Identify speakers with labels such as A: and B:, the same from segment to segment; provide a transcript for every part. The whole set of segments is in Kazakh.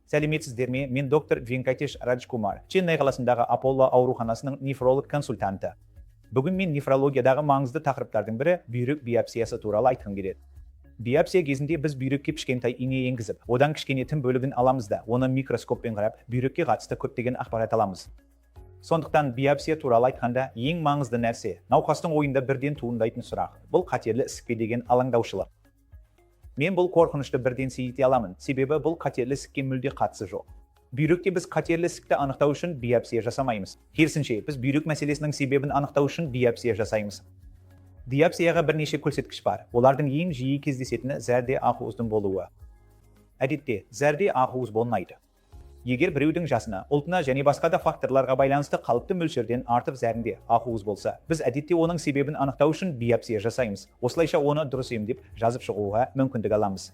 A: Сәлеметсіздер ме? Мен доктор Венкатеш Раджкумар, Ченнай қаласындағы Аполло ауруханасының нефролог консультанты. Бүгін мен нефрологиядағы маңызды тақырыптардың бірі бүйрек биопсиясы туралы айтқым келеді. Биопсия кезінде біз бүйрекке кішкентай ине енгізіп, одан кішкене тін бөлігін аламыз да, оны микроскоппен қарап, бүйрекке қатысты көптеген ақпарат аламыз. Сондықтан биопсия туралы айтқанда, ең маңызды нәрсе науқастың ойында бірден туындайтын сұрақ: бұл қатерлі ісік пе деген алаңдаушылық. Мен бұл қорқынышты бірден сейілте аламын, себебі бұл қатерлі ісікке мүлде қатысы жоқ. Бүйректе біз қатерлі ісікті анықтау үшін биопсия жасамаймыз. Керісінше, біз бүйрек мәселесінің себебін анықтау үшін биопсия жасаймыз. Биопсияға бірнеше көрсеткіш бар. Олардың ең жиі кездесетіні зәрде ақуыздың болуы. Әдетте зәрде ақуыз болмайды. Егер біреудің жасына, ұлтына және басқа да факторларға байланысты қалыпты мөлшерден артық зәрінде ақуыз болса, біз әдетте оның себебін анықтау үшін биопсия жасаймыз. Осылайша оны дұрыс емдеп, жазып шығуға мүмкіндік аламыз.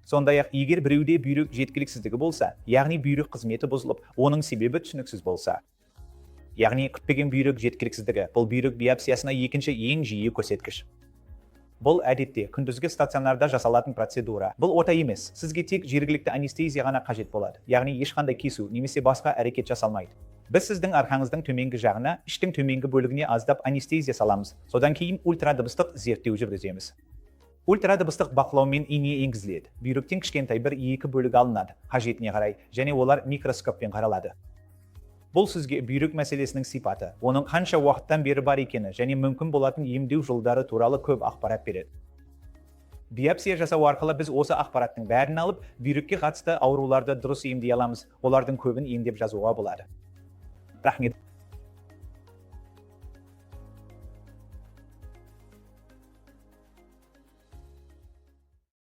A: Сондай-ақ, егер біреуде бүйрек жеткіліксіздігі болса, яғни бүйрек қызметі бұзылып, оның себебі түсініксіз болса, яғни күтпеген бүйрек жеткіліксіздігі, бұл бүйрек биопсиясына екінші ең жиі көрсеткіш. Бұл әдетте күндізгі стационарда жасалатын процедура. Бұл ота емес, сізге тек жергілікті анестезия ғана қажет болады, яғни ешқандай кесу немесе басқа әрекет жасалмайды. Біз сіздің арқаңыздың төменгі жағына, іштің төменгі бөлігіне аздап анестезия саламыз. Содан кейін ультрадыбыстық зерттеу жүргіземіз. Ультрадыбыстық бақылаумен ине енгізіледі, бүйректен кішкентай бір екі бөлік алынады, қажетіне қарай, және олар микроскоппен қаралады. Бұл сізге бүйрек мәселесінің сипаты, оның қанша уақыттан бері бар екені және мүмкін болатын емдеу жолдары туралы көп ақпарат береді. Биопсия жасау арқылы біз осы ақпараттың бәрін алып, бүйрекке қатысты ауруларды дұрыс емдей аламыз. Олардың көбін емдеп жазуға болады. Рахмет.